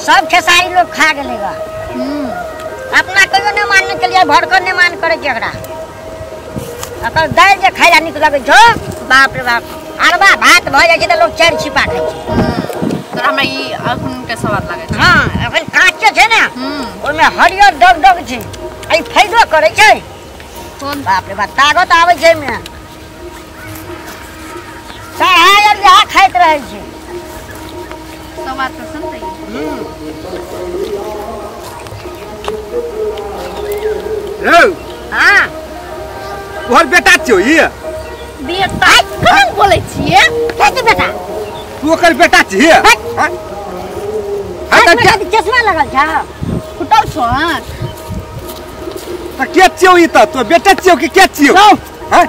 सब खेसारी लोग खा गेलेगा। अपना कहियो नहीं मानने के लिए भड़कर नहीं मान करे छै एकरा। अकर दालि जे खाइ ला नीक लगै छौ, बाप रे बाप, अरबा भात भऽ जाइ छै तऽ लोग 4 छिपा खाइ छै। तोरा हमरा ई अखन के स्वाद लागै छै। हां, अखन काँचे छै ने, ओहिमे हरियर डग डग छै, आ ई फायदो करै छै। कोन बाप रे बाप, ताकत आबै छै एहिमे। सहाय आर इएह खाइत रहै छै। सब बात तऽ सुनतै। रौ हां, तोहर बेटा छियौ ई? बेटा कोन बोलै छियै? के छै बेटा? तू ओकर बेटा छियै? हां, चश्मा लगल छौ, फुटल छौ आँख। त के छियौ ई? त तोर बेटा छियौ कि के छियौ? हां,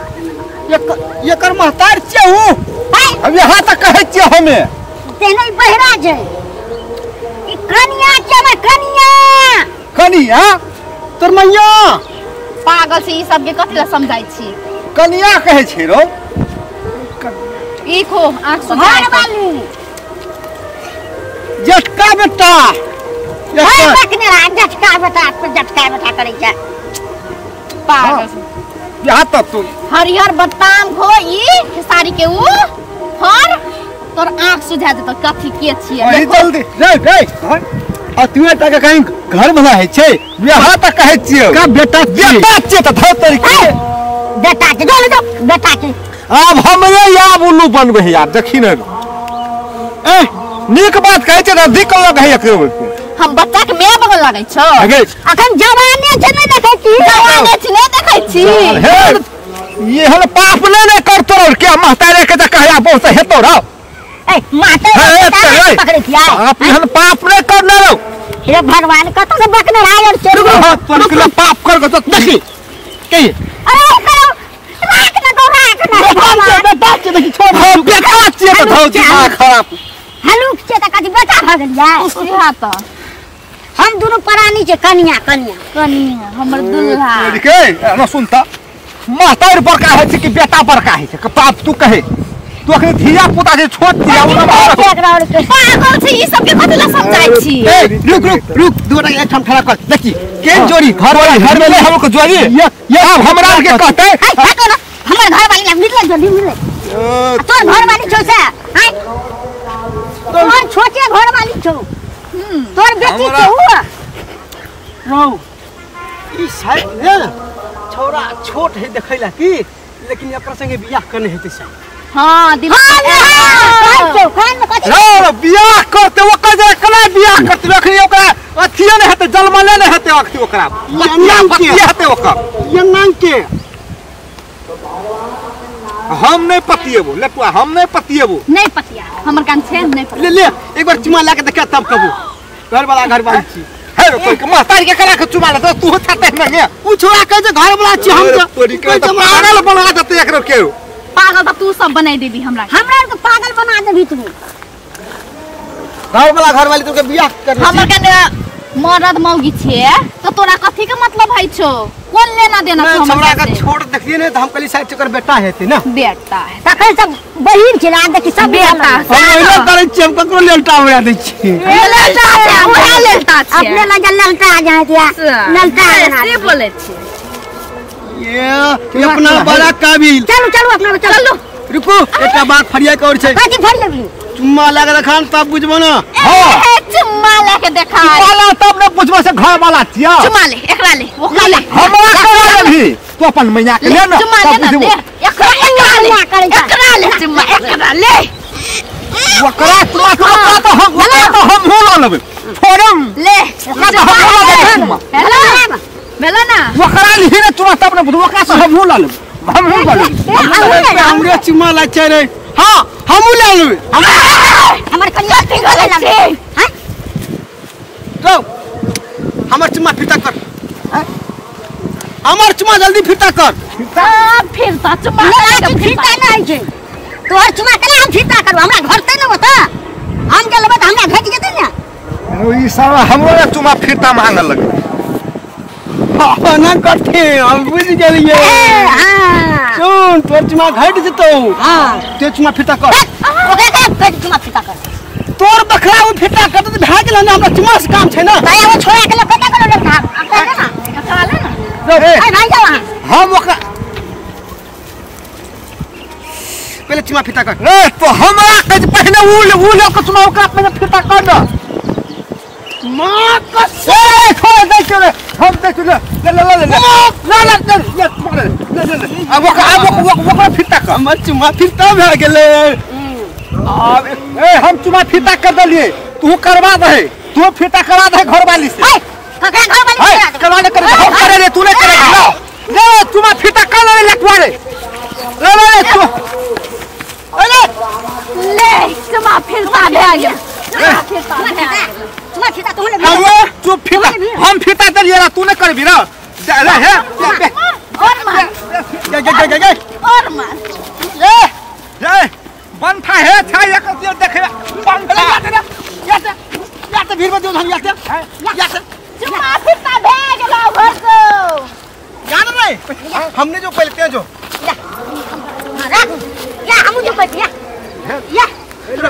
एकर महतार छियौ। हम यहाँ तक कहै छियौ हमे। तेहने बहरा छै ई। कनिया छै हमर, कनिया। कनिया तोर मैया? पागल छै ई सबके कथि ला समझाइ छी? कनिया कहै छै रौ। ई खो आँख सुझाइ घर वाली जटका बेटा। जटका बेटा, जटका बेटा करै छै पागल। यहाँ तक तू हरियर बदाम खो ई खेसारी के ऊ फर, तोर आँख सुझा देतो कथी के छियै। जल्दी रे रे, आ तू एटा के कहीं घर बना है छै? यहाँ तक कहै छियौ का बेटा? बेटा छियै त धर तोरी के बेटा छै। जो जो बेटा छै। आब हमरे याब उल्लू बनबै है यार, देखी ने। ए नीक बात कहै छै त धिक लग है एकरो। हम बच्चा के my बगल लागै छौ। अखन जवाने छै, नै देखै छी? जवाने छै, नै देखै छी? हे एहन पाप नै ने करतो रौ के महतारे के त कहया बहुत हेतो रौ। ए माते पकड़ै छियै पाप, एहन पाप नै करने रौ। हे भगवान, कत से बकने राय और चोर तोर के पाप कर के तो देखी के। अरे करो राख ना तो राख ना। बेटा छै देखी, छोड़ बेटा छियै त धौ दिमाग खराब। हलुक छै त कथि बेटा भ गेलियै? उहा त हम दुनू प्राणी छै, कनिया कनिया कनिया हमर दुल्हा। के ना सुनता, महतार बड़का है छै कि बेटा बड़का है छै? पाप तू कहे, तू अखनी धिया पुता छै छोट धिया पुता। पागल छै ई सबके कथि ला समझाइ छी? ए रुक रुक रुक, दू गोटा एक ठाम खड़ा कर, देखी के जोड़ी घर वाला घर में ले हमको जोड़ी। ये अब हमरा के कहते हटो ना, हमर घर वाली मिलले जल्दी मिलले। तोर घर वाली छौ से? हां, तोर छोटे घर वाली छौ, तोर बेटी छौ। रौ ई शायद ने छोरा छोट है देखैला की, लेकिन एकर संगे बियाह करने हेतै शायद। हां दिमाग रौ बियाह करते ओकर जे कना बियाह करते अखनी ओकरा अथिए नै हेतै, जलमले नै हेतै अखनी ओकरा, बतिया हेतै ओकर। ये नाम के हम नै पतिएबो लटुआ, हम नै पतिएबो। नै पतिया, हमर कान छै नै पतिया। ले ले एक बार चुमा ला के देखा तब कहबो घर वाला घर वाली छी। हे रे तोर के महतारी के करा के चुमा ले तू छाते नहीं। उ छोरा कहे जे घर वाला छी हम त पागल बना देते एकरो के। पागल त तू सब बनाई देबी हमरा, हमरा के पागल बना देबी तू। घर वाला घर वाली तोर के बियाह कर। हमर के मरद मौगी छे त तोरा कथि के मतलब है छौ? कोन लेना देना छौ? हमरा के छोट देखिए ने त हम कहली शायद ओकर बेटा हेतै ना। बेटा है तखन सब बहिन छै ना, देखी सब बेटा। हम ओहिना करै छी, हम ककरो लेलटा उड़ा दै छी। लेलटा छै, ओहे लेलटा छै, अपने लग ललटा जाय छै, ललटा से बोलै छी। ये अपना बड़ा काबिल। चलू चलू अपना चलू। रुकू, एकटा बात फरिया के और छै। कथि फरियाबी? चुम्मा लगा देखान तब बुझबो ना। हां चुम्मा लगा देखा, चुम्मा तब न बुझबो से घर वाला छिया। चुम्मा ले, एकरा ले, ओकरा ले, हमरा करा लेबी तू अपन मैया के ले ना। चुम्मा ले ना, ले एकरा, एकरा ले, एकरा ले चुम्मा, एकरा ले ओकरा चुम्मा। ओकरा तो हम, ओकरा तो हम हो ल लेबै, छोड़म ले ओकरा तो हम हो ल लेबै चुम्मा। हेलो भेलो ना, ओकरा लिही ने चुम्मा तब न बुझबो, ओकरा तो हम हो ल लेबै, हम हो ल लेबै। हमरे चुम्मा ला छै रे। हां हमहु ले लेबै। हमर कनिया की बोलै छै? हां रौ हमर चुम्मा फिरता कर, हमर चुम्मा जल्दी फिरता कर। फिरता चुम्मा फिरता नै छै तोहर चुम्मा केना हम फिरता करू? हमरा घर ते न होता, हम जे लेबै त हमरा भेट जेतै ने। ई साला हमरो चुम्मा फिरता मांगल लगे। ना कथे हम बुझ गेलियै। सुन तोर चुम्मा घट जेतौ। हां ते चुम्मा फिरता कर। ओकरा के चुम्मा फिरता कर। तोर बखरा उ फिरता कर त भए गेल ना हमरा चुमा से काम छै ना। भाई वो छोड़ा के कता करो रे भाग अब ना चला ना ए भाई जाओ वहां। हम ओकरा पहले चुमा फिता कर। रे तो हमरा के पहले उ ले के चुमा ओकरा पहले फिता कर न। मां कसम छोड़ दे चले हम दे चले ले ले ले ले ले ले ले ले ले ले अब ओकरा फिता कर। हमर चुमा फिता भए गेलै। अब ए हम चुमा फिता कर देलिए, तू करवा दे, तू फिता करा दे घरवाली से। ए ककरा घरवाली से करवा ले कर हम करे रे तू नहीं करे ले ले चुमा फिता कर ले लटवा रे ले ले तू अरे ले चुमा फिता भए गेल। चुमा फिता तू ले हम तू फिता हम फिता देलिए रे तू नहीं करबी ना ले हे और मार जा जा जा जा और मार ए ए बनथा है छा एक देखे बनथा याते याते भीड़ में हम याते याते चुमा फिता भए गेल घर को जान रे हमने जो पहले ते जो या या हम जो पहले या या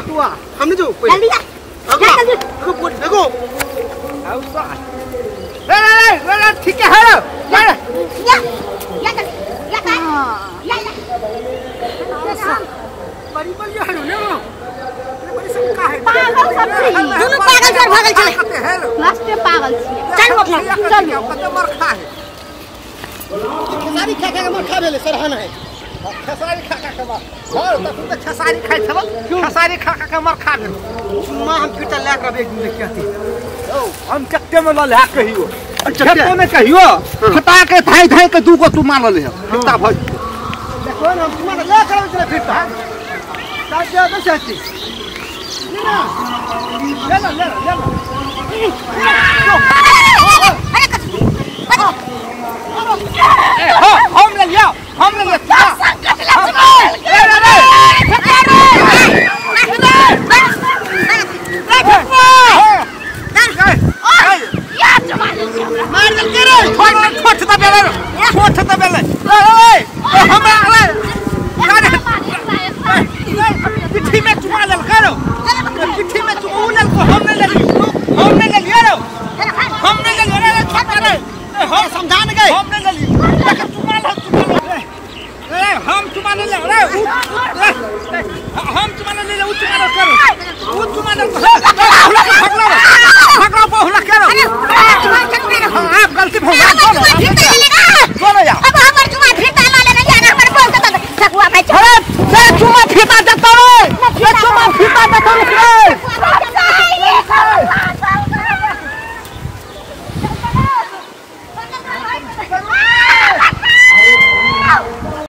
तू हमने जो पहले जल्दी या जल्दी देखो देखो आओ सा ले ले ले ले ठीक है या या या या या या बड़ी बड़ी हलो ले बड़ी सब का है पागल सब छी दोनों पागल सर भागल छले लास्टे पागल छी। चल अपना चल कत मर खा है खेसारी खा खा के मर खा भेले सरहाना है खेसारी खा खा के मर और त तू त खेसारी खाइ छल खेसारी खा खा के मर खा भेल। चुम्मा हम फिर ले के एक दिन देखि आती ओ हम चक्के में ल ले कहियो चक्के में कहियो फटा के धाई धाई के दू को तू मार ले फिरता भई देखो ना हम चुम्मा ले कर चले फिरता ताजा बस आती ले ना ले ले ले ए हम ले लिया हम ले लिया संकट लक्ष्मण ए रे रे या चुमा ले हमरा मार दल के रे छोट त बेले छोट त बेले ए हमरा रे पिट्ठी में चुमा लेल करो पिट्ठी में चुमा लेल को हम नहीं लेली हम नहीं लेली रे हम नहीं लेली रे छोट रे हम समझा न गए हम नहीं लेली चुमा ले चुमा ले रे हम चुमा ले रे हम चुमा ले ले उ चुमा ले करो उ चुमा ले भगला भगला बहुला करो। हां गलती भगला चलो यार अब हमर चुमा फिरता ला ले यार हमर बोल त ठकुआ भाई अरे चुमा फिरता